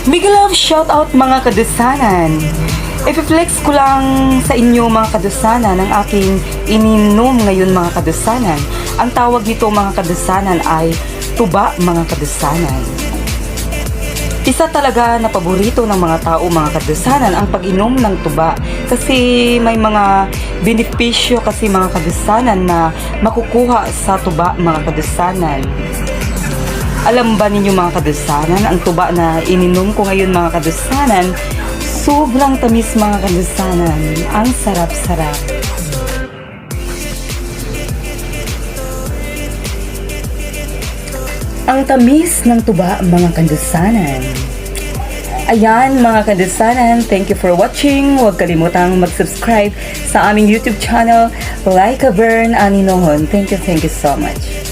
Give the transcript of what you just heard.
Big love shout out, mga kadusanan. I-flex ko lang sa inyo, mga kadusanan, ang aking ininom ngayon, mga kadusanan. Ang tawag nito, mga kadusanan, ay tuba, mga kadusanan. Isa talaga na paborito ng mga tao, mga kadusanan, ang pag-inom ng tuba kasi may mga benepisyo kasi, mga kadusanan, na makukuha sa tuba, mga kadusanan. Alam ba ninyo, mga kadusanan, ang tuba na ininom ko ngayon, mga kadusanan, sobrang tamis, mga kadusanan. Ang sarap-sarap. Ang tamis ng tuba, mga kadusanan. Ayan, mga kadusanan, thank you for watching. Huwag kalimutang mag-subscribe sa aming YouTube channel, Like a Burn Aninohon. Thank you so much.